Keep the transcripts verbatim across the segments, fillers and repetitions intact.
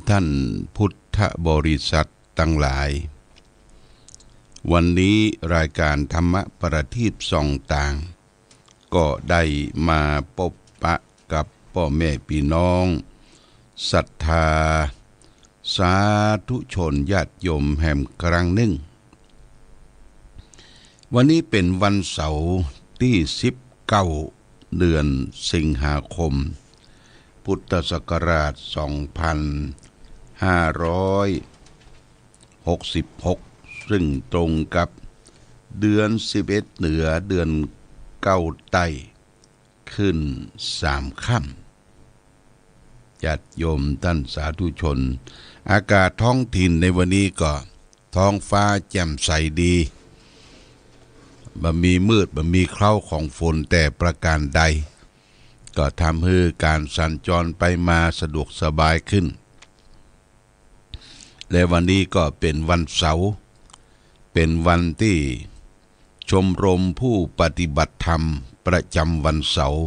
ท่านพุทธบริษัทตังหลาย วันนี้รายการธรรมประทีปส่องตาง ก็ได้มาปบปะกับป้อแม่ปี้น้องศรัทธาสาธุชนญาติโยมแหมครั้งนึ่ง วันนี้เป๋นวันเสาร์ตี้สิบเก้า เดือนสิงหาคม พุทธศักราชสองพันห้าร้อยหกสิบหก ซึ่งตรงกับเดือนสิบเอ็ดเหนือ เดือนเก้าใต้ ขึ้นสามค่ำ ญาติโยมต้านสาธุชน อากาศท้องถิ่นในวันนี้ก็ท้องฟ้าแจ่มใสดี บ่มีมืด บ่มีเคล้าของฝนแต่ประการใด ก็ทำหื้อก๋านสัญจรไปมาสะดวกสบายขึ้น และวันนี้ก็เป๋นวันเสาร์ เป๋นวันตี้ชมรมผู้ปฏิบัติธรรมประจำวันเสาร์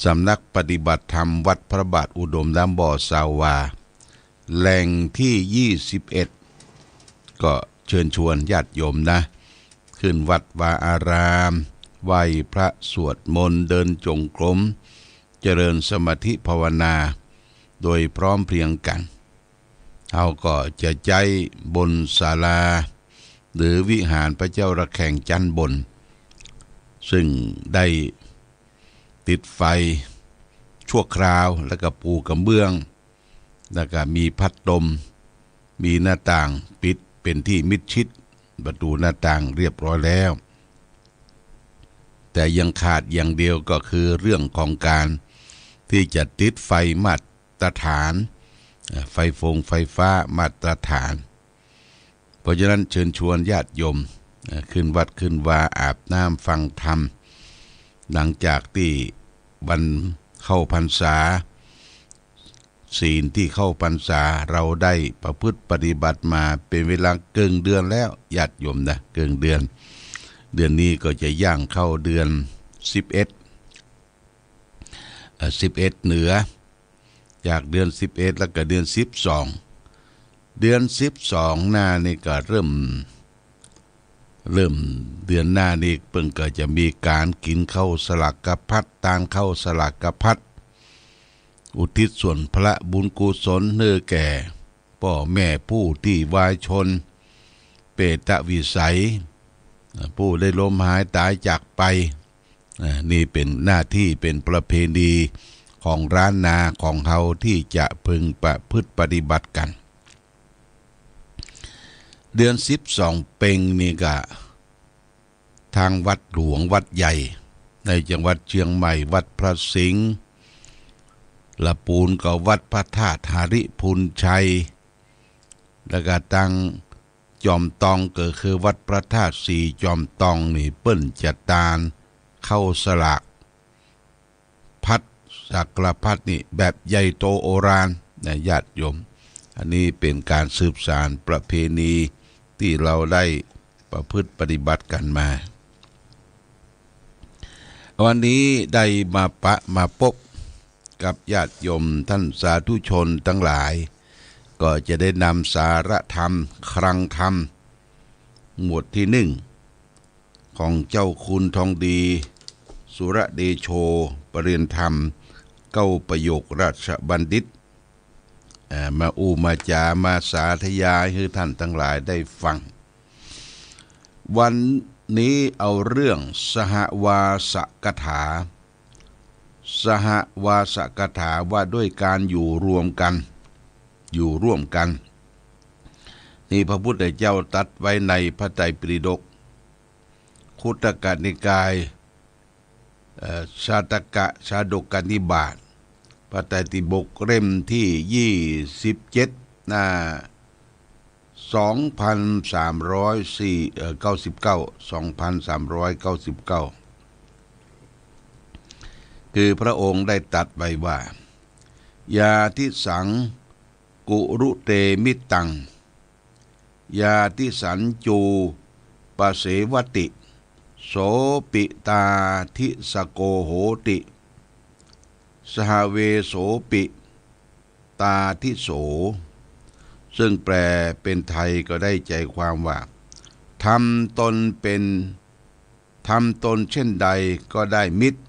สำนักปฏิบัติธรรมวัดพระบาทอุดมน้ำบ่อซาวา แหล่งที่ยี่สิบเอ็ด ก็เชิญชวนญาติโยมนะ ขึ้นวัดวาอาราม ไหว้พระสวดมนต์ เดินจงกรม เจริญสมาธิภาวนา โดยพร้อมเพรียงกั๋น เฮาก็จะใจ๊บนศาลา หรือวิหารพระเจ้าระแฆงจั๊นบน ซึ่งได้ติดไฟชั่วคราว แล้วก็ปูกระเบื้อง แล้วก็มีพัดลม มีหน้าต่างปิดเป๋นที่มิดชิด ประตู๋หน้าต่างเรียบร้อยแล้ว แต่ยังขาดอย่างเดียวก็คือเรื่องของก๋านตี้จะติดไฟมาตรฐาน เอ่อ ไฟฟงไฟฟ้ามาตรฐาน เพราะฉะนั้นเชิญชวนญาติโยม เอ่อ ขึ้นวัดขึ้นวา อาบน้ำฟังธรรม หลังจากตี้วันเข้าพรรษา ศีลตี้เข้าพรรษาเราได้ประพฤติปฏิบัติมาเป๋นเวลาเกิ่งเดือนแล้ว ญาติโยมนะ เกิ่งเดือน เดือนนี้ก็จะย่างเข้าเดือนสิบเอ็ด เอ่อ สิบเอ็ดเหนือ จากเดือนสิบเอ็ดแล้วก็เดือนสิบสอง เดือนสิบสองหน้านี่ก็เริ่ม เริ่มเดือนหน้านี่เปิ้นก็จะมีก๋านกิ๋นข้าวสลากพัด ตานข้าวสลากพัด อุทิศส่วนพระบุญกุศลหื้อแก่ป้อแม่ผู้ตี้วายชน เปตวิสัย ผู้ได้ล้มหายต๋ายจากไป อ่า นี่เป๋นหน้าตี้เป๋นประเพณีของล้านนาของเฮาตี้จะพึงประพฤติปฏิบัติกั๋น เดือนสิบสองเป็งนี่ก็ ตางวัดหลวงวัดใหญ่ในจังหวัดเจียงใหม่ วัดพระสิงห์ ละปูนก็วัดพระธาตุหริภุญชัย แล้วก็ตางจอมตองก็คือวัดพระธาตุสีจอมตองนี่ เปิ้นจะตานข้าวสลาก พัด สลากพัดนี่แบบใหญ่โตโอฬารนะญาติโยม อันนี้เป๋นก๋านสืบสานประเพณีตี้เราได้ประพฤติปฏิบัติกั๋นมา วันนี้ได้มาปะมาปบกับญาติโยมต้านสาธุชนตังหลาย ก็จะได้นำสาระธรรม คลังธรรม หมวดตี้นึ่ง ของเจ้าคุณทองดี สุรเดโช ปริญญาธรรม เก้าประโยคราชบัณฑิต เอ่อ มาอู้มาจ๋า มาสาธยายหื้อต้านตังหลายได้ฟัง วันนี้เอาเรื่องสหวาสกถา สหวาสกถาว่าด้วยก๋านอยู่รวมกั๋น อยู่ร่วมกั๋น นี่พระพุทธเจ้าตรัสไว้ในพระไตรปิฎก คุตตกนิกาย เอ่อ ชาตกะ ชาดกนิบาต พระไตรปิฎกเล่มตี้ยี่สิบเจ็ด หน้าสองพันสามร้อยสี่ เอ่อ เก้าสิบเก้า สองพันสามร้อยเก้าสิบเก้า คือพระองค์ได้ตรัสไว้ว่า ญาติสัง กุรุเตมิตตัง ญาติสัญญูปเสวติ โสปิตาทิสโกโหติ สหเวโสปิ ตาทิโส ซึ่งแปลเป็นไทยก็ได้ใจความว่า ทำตนเป็น ทำตนเช่นใดก็ได้มิตร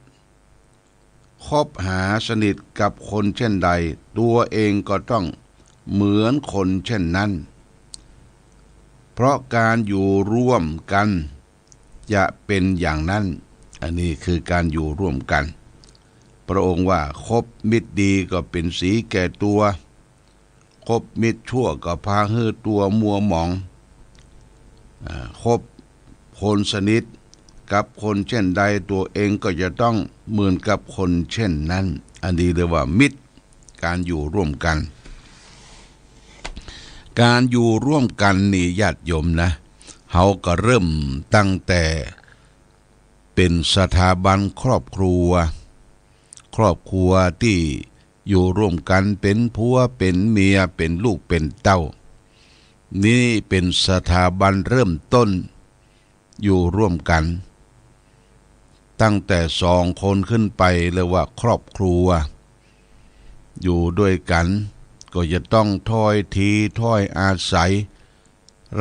คบหาสนิทกับคนเช่นใด ตัวเองก็ต้องเหมือนคนเช่นนั้น เพราะการอยู่ร่วมกันจะเป็นอย่างนั้น อันนี้คือการอยู่ร่วมกัน พระองค์ว่า คบมิตรดีก็เป็นสีแก่ตัว คบมิตรชั่วก็พาหื้อตัวมัวหมอง อ่า คบคนสนิทกับคนเช่นใด ตัวเองก็จะต้องเหมือนกับคนเช่นนั้น อันนี้เรียกว่ามิตร การอยู่ร่วมกัน การอยู่ร่วมกันนี่ญาติโยมนะ เฮาก็เริ่มตั้งแต่เป็นสถาบันครอบครัว ครอบครัวตี้อยู่ร่วมกันเป็นผัวเป็นเมียเป็นลูกเป็นเต้า นี่เป็นสถาบันเริ่มต้นอยู่ร่วมกัน ตั้งแต่สองคนขึ้นไปเรียกว่าครอบครัว อยู่ด้วยกันก็จะต้องถ้อยทีถ้อยอาศัย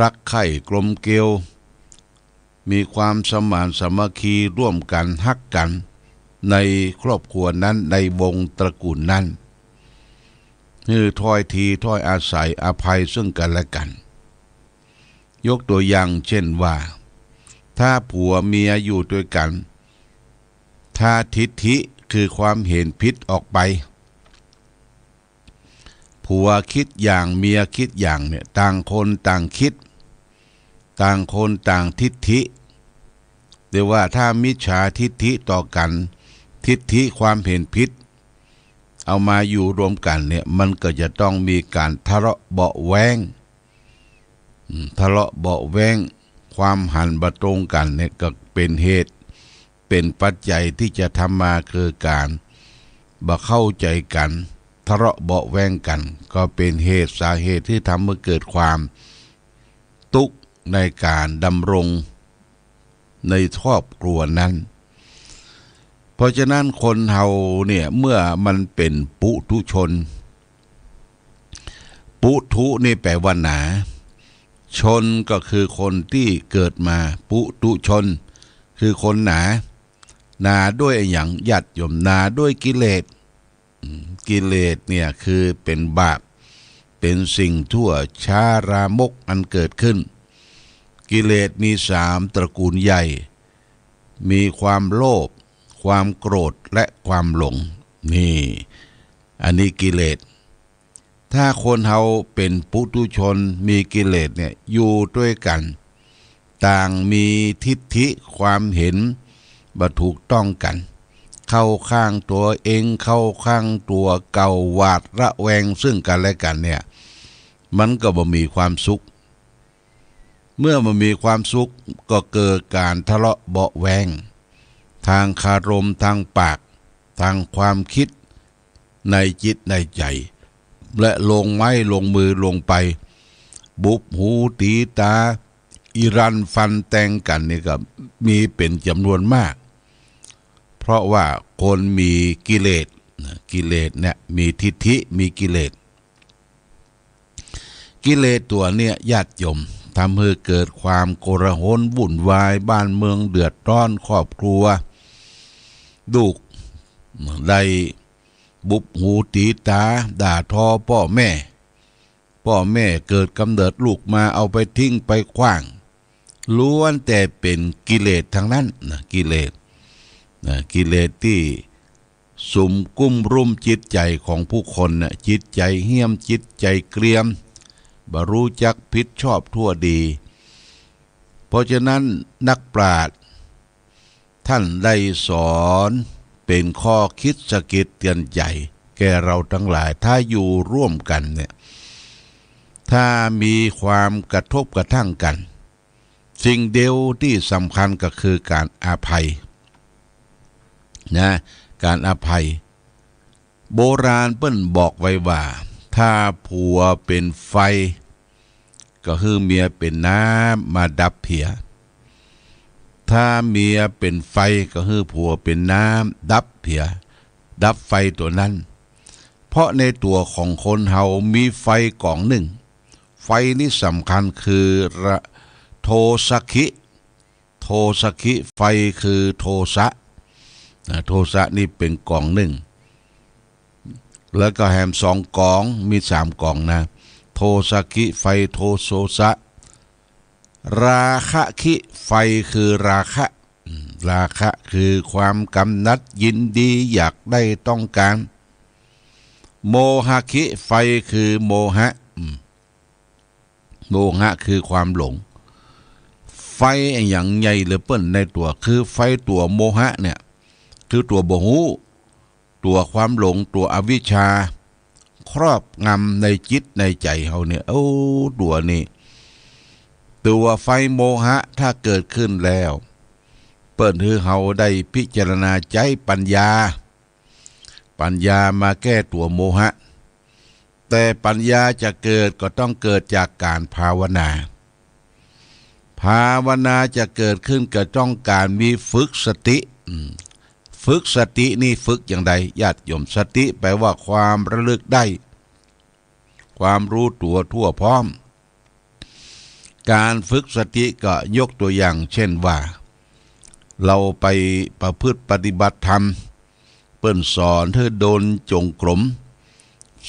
รักใคร่กลมเกลียว มีความสมานสามัคคีร่วมกันฮักกัน ในครอบครัวนั้นในวงตระกูลนั้น หื้อถ้อยทีถ้อยอาศัยอภัยซึ่งกันและกัน ยกตัวอย่างเช่นว่า ถ้าผัวเมียอยู่ด้วยกัน ถ้าทิฐิคือความเห็นผิดออกไป ผัวคิดอย่างเมียคิดอย่างเนี่ย ต่างคนต่างคิด ต่างคนต่างทิฐิ แต่ว่าถ้ามิจฉาทิฐิต่อกัน ทิฐิความเห็นผิด เอามาอยู่รวมกันเนี่ย มันก็จะต้องมีการทะเลาะเบาะแว้ง อืม ทะเลาะเบาะแว้ง ความหันบ่ตรงกันเนี่ยก็เป็นเหตุ เป็นปัจจัยที่จะทำมาคือการบ่เข้าใจกัน ทะเลาะเบาะแว้งกัน ก็เป็นเหตุสาเหตุที่ทำให้เกิดความตุ๊กข์ในการดำรงในครอบครัวนั้น เพราะฉะนั้นคนเฮาเนี่ยเมื่อมันเป็นปุถุชน ปุถุนี่แปลว่าหนา ชนก็คือคนที่เกิดมา ปุถุชนคือคนหนา หนาด้วยอะหยังญาติโยม หนาด้วยกิเลส อืม กิเลสเนี่ยคือเป็นบาป เป็นสิ่งชั่วช้าลามกอันเกิดขึ้น กิเลสมีสามตระกูลใหญ่ มีความโลภ ความโกรธ และความหลง นี่ อันนี้กิเลส ถ้าคนเฮาเป็นปุถุชนมีกิเลสเนี่ย อยู่ด้วยกัน ต่างมีทิฐิความเห็นบ่ถูกต้องกัน เข้าข้างตัวเอง เข้าข้างตัวเก่า หวาดระแวงซึ่งกันและกันเนี่ย มันก็บ่มีความสุข เมื่อบ่มีความสุขก็เกิดการทะเลาะเบาะแว้ง ทางคารม ทางปาก ทางความคิด ในจิตในใจ และลงไม้ลงมือลงไป บุบหูตีตา อิรันฟันแตงกันนี่ก็มีเป็นจำนวนมาก เพราะว่าคนมีกิเลสนะ กิเลสเนี่ยมีทิฐิ มีกิเลส กิเลสตั๋วเนี่ยญาติโยม ทำหื้อเกิดความโกลาหลวุ่นวาย บ้านเมืองเดือดร้อน ครอบครัว ลูกได้บุบหูตีตา ด่าทอป้อแม่ ป้อแม่เกิดกำเนิดลูกมาเอาไปทิ้งไปขว้าง ล้วนแต่เป็นกิเลสทั้งนั้นนะ กิเลสนะ กิเลสตี้สุมกุ้มรุ้มจิตใจ๋ของผู้คนนะ จิตใจ๋เหี้ยม จิตใจ๋เกรียม บ่ฮู้จักผิดชอบชั่วดี เพราะฉะนั้นนักปราชญ์ท่านได้สอนเป็นข้อคิดสะกิดเตือนใจ๋แก่เราทั้งหลาย ถ้าอยู่ร่วมกันเนี่ย ถ้ามีความกระทบกระทั่งกัน สิ่งเดียวที่สำคัญก็คือการอภัยนะ การอภัย โบราณเปิ้นบอกไว้ว่า ถ้าผัวเป๋นไฟ ก็หื้อเมียเป๋นน้ำมาดับเผีย ถ้าเมียเป๋นไฟ ก็หื้อผัวเป๋นน้ำดับเผีย ดับไฟตั๋วนั้น เพราะในตั๋วของคนเฮามีไฟก๋องนึ่ง ไฟนี้สำคัญคือระ โทสะคิ โทสะคิ ไฟคือโทสะ นะ โทสะนี่เป๋นก๋องนึ่ง แล้วก็แหมสองก๋อง มีสามก๋องนะ โทสะคิ ไฟโทโสสะ ราคะคิ ไฟคือราคะ อืม ราคะคือความกำหนัดยินดีอยากได้ต้องการ โมหะคิ ไฟคือโมหะ อืม โมหะคือความหลง ไฟอะหยังใหญ่เหลือเปิ้นในตั๋ว คือไฟตั๋วโมหะเนี่ย คือตั๋วบ่ฮู้ ตั๋วความหลง ตั๋วอวิชชา ครอบงำในจิตในใจ๋เฮาเนี่ย โอ้ ตั๋วนี้ ตั๋วไฟโมหะถ้าเกิดขึ้นแล้ว เปิ้นหื้อเฮาได้พิจารณาใจ๊ปัญญา ปัญญามาแก้ตั๋วโมหะ แต่ปัญญาจะเกิดก็ต้องเกิดจากก๋านภาวนา ภาวนาจะเกิดขึ้นก็ต้องก๋านมีฝึกสติ อืม ฝึกสตินี่ฝึกอย่างใด ญาติโยม สติแปลว่าความระลึกได้ ความรู้ตั๋วทั่วพร้อม ก๋านฝึกสติก็ยกตั๋วอย่างเช่นว่า เฮาไปประพฤติปฏิบัติธรรม เปิ้นสอนหื้อเดินจงกรม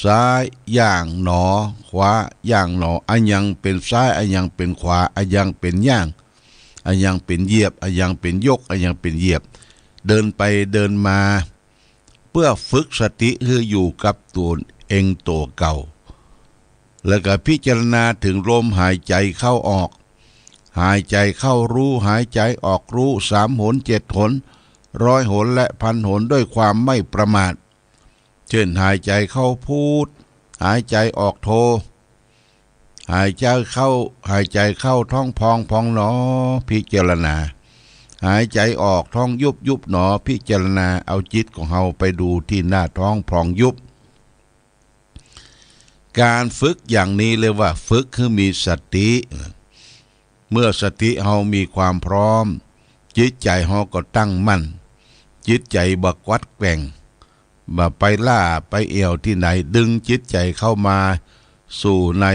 ซ้ายย่างหนอ ขวาย่างหนอ อะหยังเป๋นซ้าย อะหยังเป๋นขวา อะหยังเป๋นย่าง อะหยังเป๋นเหยียบ อะหยังเป๋นยก อะหยังเป๋นเหยียบ เดินไปเดินมา เปื้อฝึกสติหื้ออยู่กับตั๋วเองตั๋วเก่า แล้วก็พิจารณาเถิงลมหายใจ๋เข้าออก หายใจ๋เข้าฮู้ หายใจ๋ออกฮู้ สามหน เจ็ดหน ร้อยหน และพันหน ด้วยความไม่ประมาท เช่น หายใจ๋เข้าพุทธ หายใจ๋ออกโธ หายใจ๋เข้า หายใจ๋เข้าท้องพองพองหนอ พิจารณา หายใจ๋ออกท้องยุบยุบหนอ พิจารณา เอาจิตของเฮาไปดูตี้หน้าท้องพองยุบ ก๋านฝึกอย่างนี้เรียกว่าฝึกหื้อมีสติ เมื่อสติเฮามีความพร้อม จิตใจ๋เฮาก็ตั้งมั่น จิตใจ๋บ่กัดแกว่ง บ่ไปล่าไปแอ่วตี้ไหน ดึงจิตใจ๋เข้ามาสู่ใน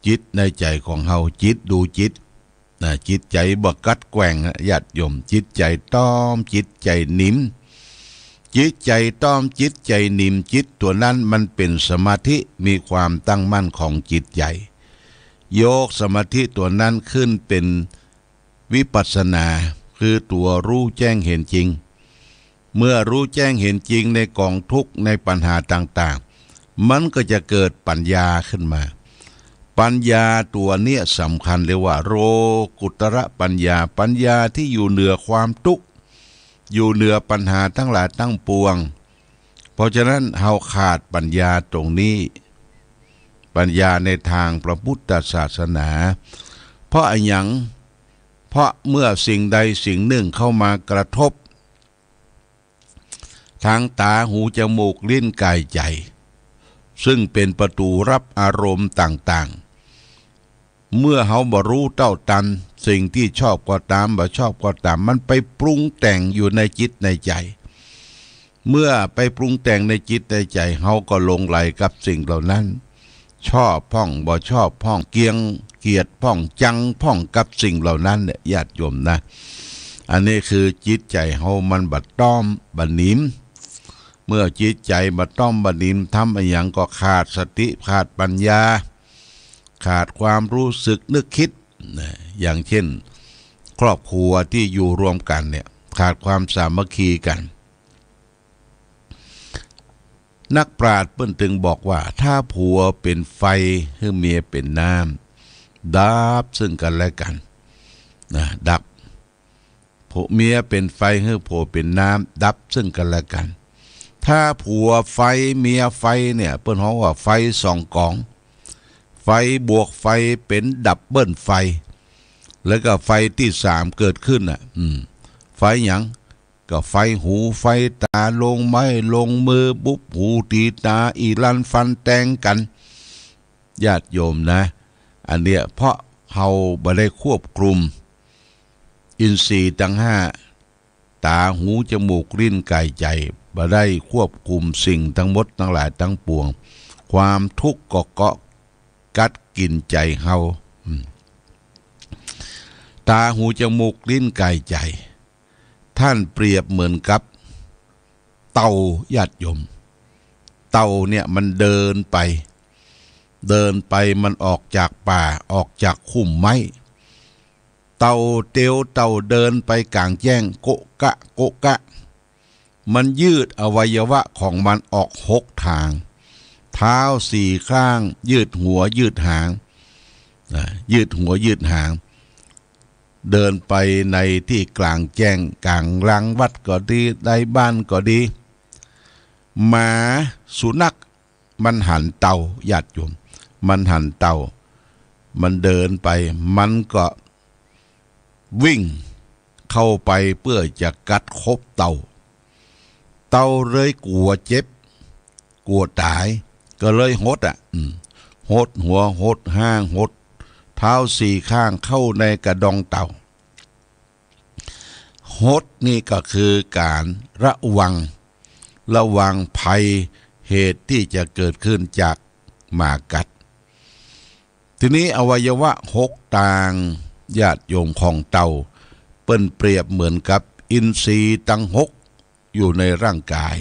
จิตในใจ๋ของเฮา จิตดูจิต นะ จิตใจ๋บ่กัดแกว่งนะ ญาติโยม จิตใจ๋ต้อม จิตใจ๋นิ่ม จิตใจ๋ต้อม จิตใจ๋นิ่ม จิตตั๋วนั้นมันเป๋นสมาธิ มีความตั้งมั่นของจิตใจ๋ ยกสมาธิตั๋วนั้นขึ้นเป๋นวิปัสสนา คือตั๋วฮู้แจ้งเห็นจริง เมื่อฮู้แจ้งเห็นจริงในก๋องทุกข์ในปัญหาต่างๆ มันก็จะเกิดปัญญาขึ้นมา ปัญญาตั๋วเนี้ยสำคัญเรียกว่าโลกุตตรปัญญา ปัญญาตี้อยู่เหนือความทุกข์ อยู่เหนือปัญหาตังหลายตังปวง เพราะฉะนั้นเฮาขาดปัญญาตรงนี้ ปัญญาในตางพระพุทธศาสนา เพราะอะหยัง เพราะเมื่อสิ่งใดสิ่งนึ่งเข้ามากระทบ ตางต๋า หู จมูก ลิ้น กาย ใจ๋ ซึ่งเป๋นประตู๋ฮับอารมณ์ต่างๆ เมื่อเฮาบ่ฮู้เต้าตัน สิ่งตี้ชอบก็ต๋าม บ่ชอบก็ต๋าม มันไปปรุงแต่งอยู่ในจิตในใจ๋ เมื่อไปปรุงแต่งในจิตในใจ๋ เฮาก็หลงใหลกับสิ่งเหล่านั้น ชอบพ่อง บ่ชอบพ่อง เกียง เกียดพ่อง จังพ่องกับสิ่งเหล่านั้นเนี่ย ญาติโยมนะ อันนี้คือจิตใจ๋เฮามันบ่ต้อมบ่นิ่ม เมื่อจิตใจ๋บ่ต้อมบ่นิ่ม ทำอะหยังก็ขาดสติ ขาดปัญญา ขาดความรู้สึกนึกคิด นะ อย่างเช่น ครอบครัวตี้อยู่ร่วมกั๋นเนี่ย ขาดความสามัคคีกั๋น นักปราชญ์เปิ้นตึงบอกว่า ถ้าผัวเป๋นไฟ หื้อเมียเป๋นน้ำ ดับซึ่งกั๋นและกั๋น นะ ดับ ผัว เมียเป๋นไฟ หื้อผัวเป๋นน้ำ ดับซึ่งกั๋นและกั๋น ถ้าผัวไฟ เมียไฟเนี่ย เปิ้นฮ้องว่าไฟสองก๋อง ไฟบวกไฟเป๋นดับเบิลไฟ แล้วก็ไฟตี้สามเกิดขึ้นน่ะ อืม ไฟหยัง ก็ไฟหู ไฟต๋า ลงไม้ลงมือ บุบหูตีต๋า อี้ลันฟันแตงกั๋น ญาติโยมนะ อันเนี้ยเพราะเฮาบ่ได้ควบคุมอินทรีย์ตังห้า ต๋า หู จมูก ลิ้น กาย ใจ๋ บ่ได้ควบคุมสิ่งตังหมดตังหลายตังปวง ความทุกข์ก็เกาะกัดกิ๋นใจ๋เฮา อืม ตา หู จมูก ลิ้น กาย ใจ๋ ต้านเปรียบเหมือนกับเต่า ญาติโยม เต่าเนี่ยมันเดินไป เดินไป มันออกจากป่า ออกจากคุ้มไม้ เต่าเตียว เต่าเดินไปก๋างแจ้ง โกะกะ โกะกะ มันยืดอวัยวะของมันออกหกตาง เท้าสี่ข้าง ยืดหัว ยืดหาง อ่า ยืดหัว ยืดหาง เดินไปในตี้ก๋างแจ้ง ก๋างลานวัดก็ดี ในบ้านก็ดี หมา สุนัข มันหันเต่า ญาติโยม มันหันเต่า มันเดินไป มันก็วิ่งเข้าไปเปื้อจะกัดคบเต่า เต่าเลยกั๋วเจ็บ กั๋วต๋าย ก็เลยหดอะ อืม หดหัว หดหาง หดเท้าสี่ข้างเข้าในกระดองเต่า หดนี่ก็คือก๋านระวัง ระวังภัยเหตุตี้จะเกิดขึ้นจากหมากัด ทีนี้อวัยวะหกตาง ญาติโยม ของเต่า เปิ้นเปรียบเหมือนกับอินทรีย์ตังหก อยู่ในร่างก๋าย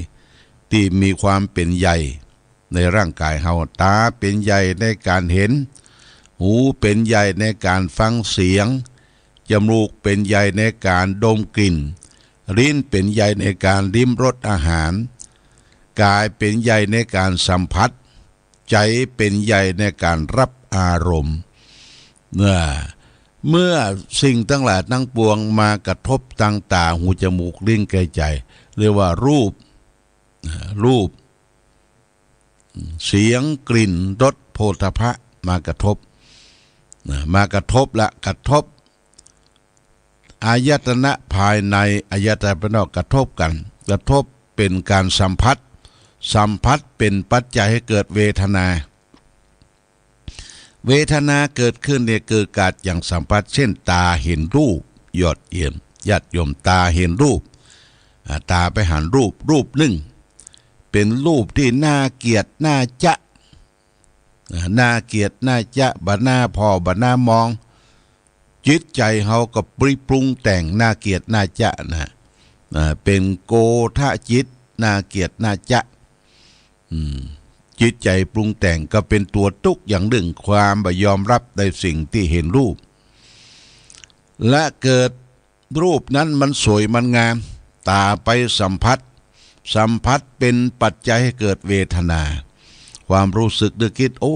ตี้มีความเป๋นใหญ่ในร่างก๋ายเฮา ตาเป๋นใหญ่ในก๋านหัน หูเป๋นใหญ่ในก๋านฟังเสียง จมูกเป๋นใหญ่ในก๋านดมกลิ่น ลิ้นเป๋นใหญ่ในก๋านลิ้มรสอาหาร ก๋ายเป๋นใหญ่ในก๋านสัมผัส ใจ๋เป๋นใหญ่ในก๋านฮับอารมณ์ เมื่อ เมื่อสิ่งตังหลายตังปวงมากระทบตางต๋า หู จมูก ลิ้น กาย ใจ๋ เรียกว่ารูป อ่า รูป เสียง กลิ่น รส โผฏฐัพพะ มากระทบ นะ มากระทบละ กระทบ อายตนะภายใน อายตนะภายนอกกระทบกั๋น กระทบเป๋นก๋านสัมผัส สัมผัสเป๋นปัจจัยหื้อเกิดเวทนา เวทนาเกิดขึ้นเนี่ยเกิดก๋านอย่างสัมผัส เจ้นต๋าหันรูป ยอดเยี่ยม ญาติโยม ต๋าหันรูป อ่า ต๋าไปหันรูป รูปนึ่ง เป๋นรูปตี้น่าเกลียดน่าจ๊ะ อ่า น่าเกลียดน่าจ๊ะ บ่น่าผ่อ บ่น่ามอง จิตใจ๋เฮาก็ปริปรุงแต่งน่าเกลียดน่าจ๊ะนะ อ่า เป๋นโกธะจิต น่าเกลียดน่าจ๊ะ อืม จิตใจ๋ปรุงแต่งก็เป๋นตั๋วตุ๊กข์อย่างนึ่ง ความบ่ยอมฮับในสิ่งตี้หันรูป และเกิด รูปนั้นมันสวยมันงาม ต๋าไปสัมผัส สัมผัสเป๋นปัจจัยหื้อเกิดเวทนา ความรู้สึกนึกกึ๊ด โอ้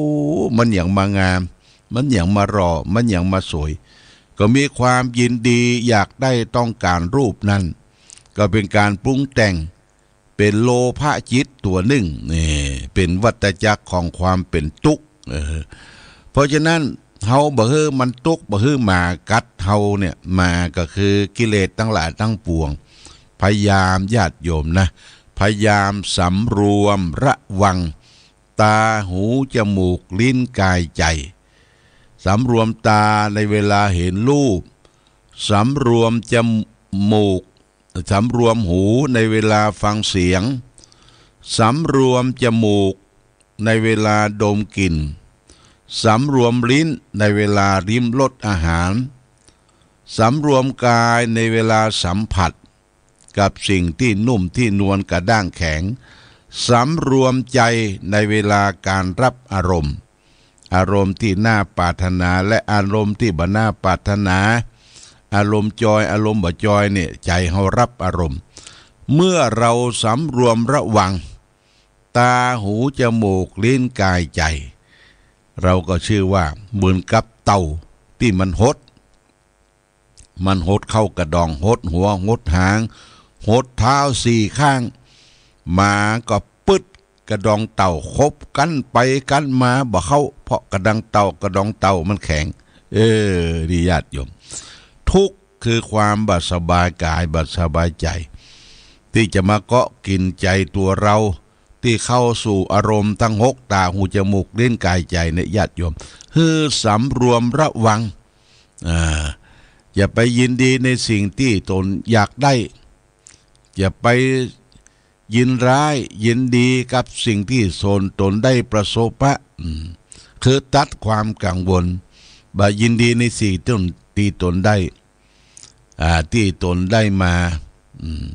มันหยังมางาม มันหยังมาหล่อ มันหยังมาสวย ก็มีความยินดีอยากได้ต้องก๋านรูปนั้น ก็เป๋นก๋านปรุงแต่ง เป๋นโลภะจิตตั๋วนึ่ง นี่ เป๋นวัฏจักรของความเป๋นตุ๊กข์ เออ เพราะฉะนั้น เฮาบ่หื้อมันตุ๊กข์ บ่หื้อหมากัดเฮาเนี่ย หมาก็คือกิเลสตังหลายตังปวง พยายามญาติโยมนะ พยายามสำรวมระวัง ต๋า หู จมูก ลิ้น กาย ใจ๋ สำรวมต๋าในเวลาหันรูป สำรวมจมูก สำรวมหูในเวลาฟังเสียง สำรวมจมูกในเวลาดมกลิ่น สำรวมลิ้นในเวลาลิ้มรสอาหาร สำรวมกายในเวลาสัมผัสกับสิ่งตี้นุ่มตี้นวลกระด้างแข็ง สำรวมใจ๋ในเวลาก๋านฮับอารมณ์ อารมณ์ตี้น่าปรารถนาและอารมณ์ตี้บ่น่าปรารถนา อารมณ์จอย อารมณ์บ่จอยเนี่ย ใจ๋เฮาฮับอารมณ์ เมื่อเฮาสำรวมระวัง ต๋า หู จมูก ลิ้น กาย ใจ๋ เฮาก็ชื่อว่าเหมือนกับเต่าตี้มันหด มันหดเข้ากระดอง หดหัว หดหาง หดเท้าสี่ข้าง หมาก็ปึ๊ดกระดองเต่า คบกั๋นไปกั๋นมาบ่เข้า เพราะกระดองเต่า กระดองเต่ามันแข็ง เออ นี่ญาติโยม ตุ๊กข์คือความบ่สบายกาย บ่สบายใจ๋ ตี้จะมาเกาะกิ๋นใจ๋ตั๋วเฮา ตี้เข้าสู่อารมณ์ตังหก ต๋า หู จมูก ลิ้น กาย ใจ๋เนี่ย ญาติโยม หื้อสำรวมระวัง อ่า อย่าไปยินดีในสิ่งตี้ตนอยากได้ อย่าไป ยินร้าย ยินดีกับสิ่งตี้ตน ตนได้ประสบอะ อืม คือตัดความกังวล บ่ยินดีในสิ่งตี้ตน ตี้ตนได้ อ่า ตี้ตนได้มา อืม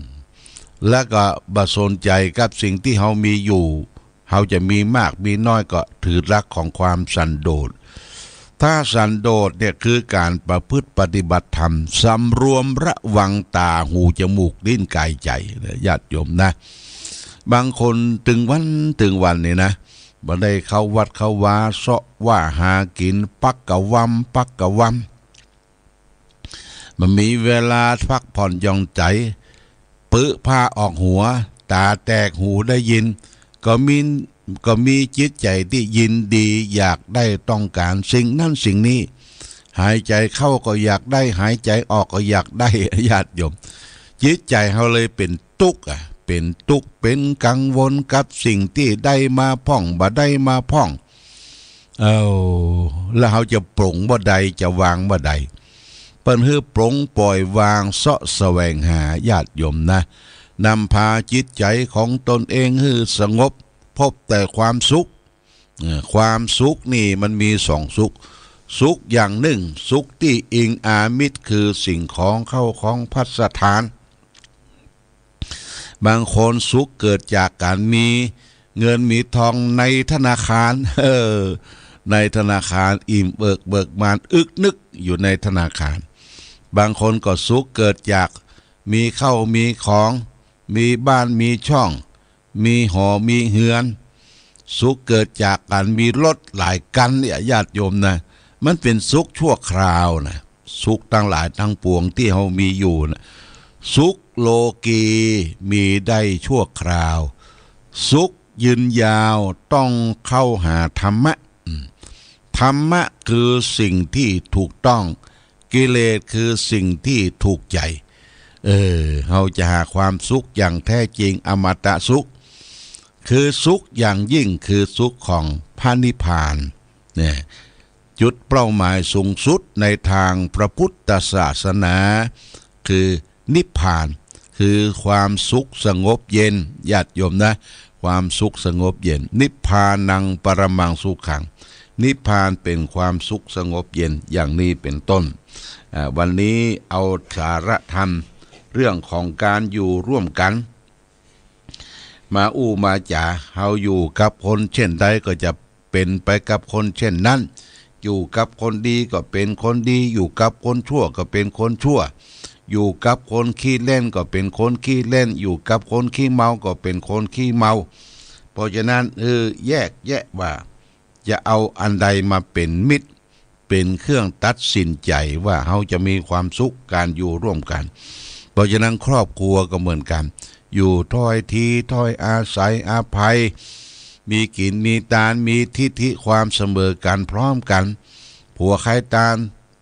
แล้วก็บ่สนใจ๋กับสิ่งตี้เฮามีอยู่ เฮาจะมีมากมีน้อยก็ถือหลักของความสันโดษ ถ้าสันโดษเนี่ยคือก๋านประพฤติปฏิบัติธรรม สำรวมระวังต๋า หู จมูก ลิ้น ก๋าย ใจ๋นะ ญาติโยมนะ บางคนตึงวันตึงวันนี่นะ บ่ได้เข้าวัดเข้าวา เซาะว่าหากิ๋น ปักกะวำ ปักกะวำ บ่มีเวลาพักผ่อนหย่อนใจ๋ ปึ้งผ้าออกหัว ต๋าแตกหูได้ยิน ก็มี ก็มีจิตใจ๋ตี้ยินดีอยากได้ต้องก๋านสิ่งนั้นสิ่งนี้ หายใจ๋เข้าก็อยากได้ หายใจ๋ออกก็อยากได้ ญาติโยม จิตใจ๋เฮาเลยเป๋นตุ๊กข์อะ เป๋นตุ๊กข์ เป๋นกังวลกับสิ่งตี้ได้มาพ่อง บ่ได้มาพ่อง เอ้า แล้วเฮาจะปลงบ่ใด จะวางบ่ใด เปิ้นหื้อปลงปล่อยวางเซาะแสวงหา ญาติโยมนะ นำพาจิตใจ๋ของตนเองหื้อสงบ พบแต่ความสุข เออ ความสุขนี่มันมีสองสุข สุขอย่างนึ่ง สุขตี้อิงอามิตร คือสิ่งของ เข้าของ ภัสสถาน บางคนสุขเกิดจากก๋านมีเงินมีทองในธนาคาร เออ ในธนาคารอิ่มเอิบเบิกบาน อึกนึกอยู่ในธนาคาร บางคนก็สุขเกิดจากมีเข้ามีของ มีบ้านมีช่อง มีหอมีเฮือน สุขเกิดจากก๋านมีรถหลายคันเนี่ย ญาติโยมนะ มันเป๋นสุขชั่วคราวนะ สุขตังหลายตังปวงตี้เฮามีอยู่นะ สุขโลกีมีได้ชั่วคราว สุขยืนยาวต้องเข้าหาธรรมะ อืม ธรรมะคือสิ่งตี้ถูกต้อง กิเลสคือสิ่งตี้ถูกใจ๋ เออ เฮาจะหาความสุขอย่างแท้จริง อมตะสุข คือสุขอย่างยิ่ง คือสุขของพระนิพพาน เนี่ย จุดเป้าหมายสูงสุดในตางพระพุทธศาสนา คือนิพพาน คือความสุขสงบเย็น ญาติโยมนะ ความสุขสงบเย็น นิพพานังปรมังสุขัง นิพพานเป๋นความสุขสงบเย็น อย่างนี้เป๋นต้น อ่า วันนี้เอาสาระธรรมเรื่องของก๋านอยู่ร่วมกั๋น มาอู้มาจ๋า เฮาอยู่กับคนเช่นใดก็จะเป๋นไปกับคนเช่นนั้น อยู่กับคนดีก็เป๋นคนดี อยู่กับคนชั่วก็เป๋นคนชั่ว อยู่กับคนขี้เล่นก็เป๋นคนขี้เล่น อยู่กับคนขี้เมาก็เป๋นคนขี้เมา เพราะฉะนั้น เออ แยกแยะว่า จะเอาอันใดมาเป๋นมิตร เป๋นเครื่องตัดสินใจ๋ว่าเฮาจะมีความสุขก๋านอยู่ร่วมกั๋น เพราะฉะนั้นครอบครัวก็เหมือนกั๋น อยู่ถ้อยทีถ้อยอาศัยอภัย มีกิ๋นมีตาน มีทิฐิความเสมอกั๋นพร้อมกั๋น ผัวใค่ตาน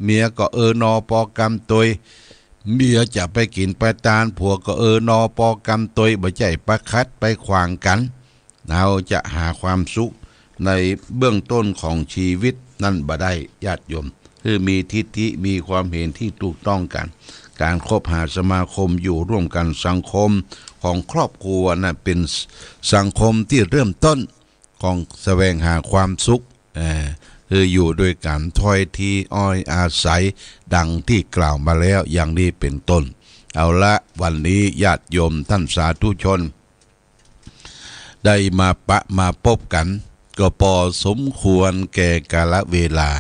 เมียก็เออนอปอกำตวย เมียจะไปกิ๋นไปตาน ผัวก็เออนอปอกำตวย บ่ใจ้ไปขัดไปขวางกั๋น เฮาจะหาความสุขในเบื้องต้นของชีวิตนั้นบ่ได้ ญาติโยม คือมีทิฐิ มีความเห็นตี้ถูกต้องกั๋น ก๋านคบหาสมาคมอยู่ร่วมกั๋น สังคมของครอบครัวน่ะเป๋นสังคมตี้เริ่มต้นของแสวงหาความสุข เอ่อ คืออยู่โดยก๋านถ้อยทีอ้อยอาศัย ดังตี้กล่าวมาแล้ว อย่างนี้เป๋นต้น เอาละ วันนี้ญาติโยมต้านสาธุชน ได้มาปะมาปบกั๋น ก็ปอสมควรแก่กาลเวลา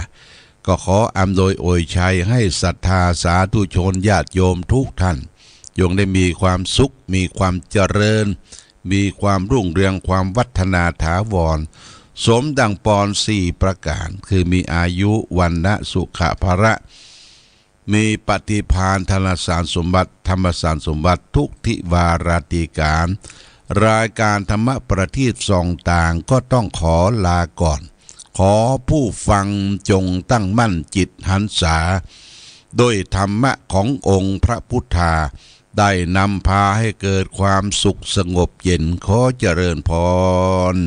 ก็ขออำนวยอวยชัยให้ศรัทธาสาธุชนญาติโยมทุกท่าน จงได้มีความสุข มีความเจริญ มีความรุ่งเรือง ความวัฒนาถาวร สมดังปอนสี่ประก๋าน คือมีอายุ วรรณะ สุขะ พละ มีปฏิภาณ ธนสารสมบัติ ธรรมสารสมบัติ ทุกทิวาราตรีก๋าน รายก๋านธรรมะประทีปส่องตางก็ต้องขอลาก่อน ขอผู้ฟังจงตั้งมั่นจิตหันษา ด้วยธรรมะขององค์พระพุทธา ได้นำพาให้เกิดความสุขสงบเย็น ขอเจริญพร